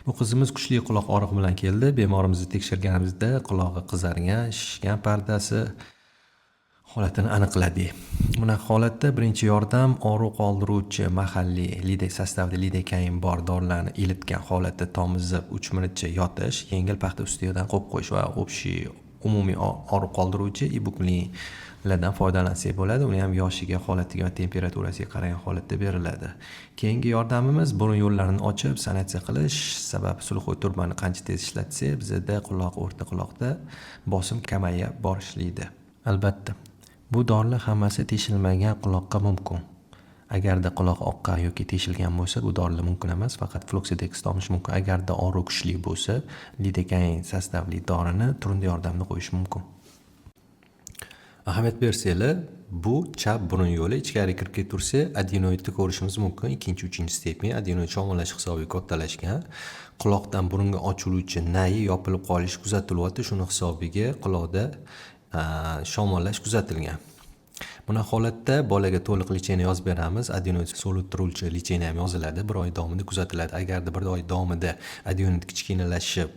Bu qizimiz kuchli quloq og'rig'i bilan keldi. Bemorimizni tekshirganimizda qulog'i qizargan, shishgan, pardasi holatini aniqladik. Bunaqa holatda birinchi yordam og'riq qoldiruvchi mahalliy lidek состав ida lidokain bor dorilarni ilitgan holatda tomizib 3 minutcha yotish, yengil paxta ustidan qo'yib qo'yish va общий umumiy og'riq qoldiruvchi ibuklinlardan foydalansak bo'ladi. Uni ham yoshiga, holatiga va temperaturasiga qaragan holatda beriladi. Keyingi yordamimiz burun yo'llarini ochib sanatsiya qilish. Sababi слуховой trubani qancha tez ishlatsak, bizada quloq, o'rta quloqda bosim kamayib borishlaydi. Albatta, bu dorilar hammasi teshilmagan quloqqa mumkin. Agarda quloq oqqan yoki teshilgan bo'lsa, bu dorilar mumkin emas, faqat Floxidex tomish mumkin. Agarda og'riq kuchli bo'lsa, lidokain состав li dorini turunda yordamida qo'yish mumkin. Ahamiyat bersanglar, bu chap burun yo'li, ichkari kirib ketaversa, adenoidni ko'rishimiz mumkin. Ikkinchi, uchinchi степень adenoid shamollash hisobiga kattalashgan. Quloqdan burunga ochiluvchi nayi yopilib qolishi kuzatilyapti. Shuni hisobiga quloqda shamollash kuzatilgan. Bunaqa holatda bolaga to'liq лечение yozib beramiz. Adenoid so'ltiruvchi лечение ham yoziladi. Bir oy davomida kuzatiladi. Agarda bir oy davomida adenoid kichkinalashib,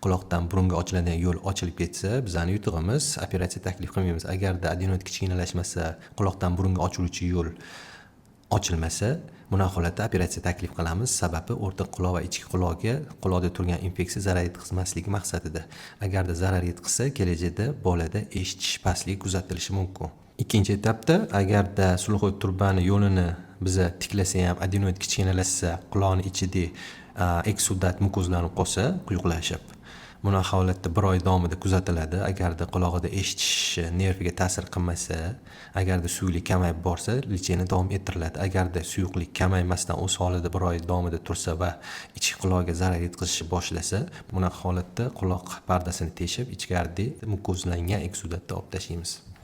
quloqdan burunga ochiladigan yo'l ochilib ketsa, bizani yutug'imiz, operatsiya taklif qilmaymiz. Agarda adenoid kichkinalashmasa, quloqdan burunga ochiluvchi yo'l ochilmasa, bunaqa holatda operatsiya taklif qilamiz. Sababi o'rta quloq va ichki quloqga quloqda turgan infeksiya zarar yetkazmasligi maqsadida. Agarda zarar yetkazsa, kelajakda bolada eshitish pastligi kuzatilishi mumkin. Ikkinchi etapda, agarda слуховой trubani yo'lini biza tiklasa ham adenoid kichkinalashsa, quloqni ichida eksudat mukozlanib qolsa, quyuqlashib, bunaqa holatda bir oy davomida kuzatiladi. Agarda qulog'ida eshitish nerviga ta'sir qilmasa, agarda suyuqlik kamayib borsa, лечение davom ettiriladi. Agarda suyuqlik kamaymasdan o'z holida bir oy davomida tursa va ichki qulog'iga zarar yetkazishni boshlasa, bunaqa holatda quloq pardasini teshib, ichkaridagi mukozlangan eksudatni olib tashlaymiz.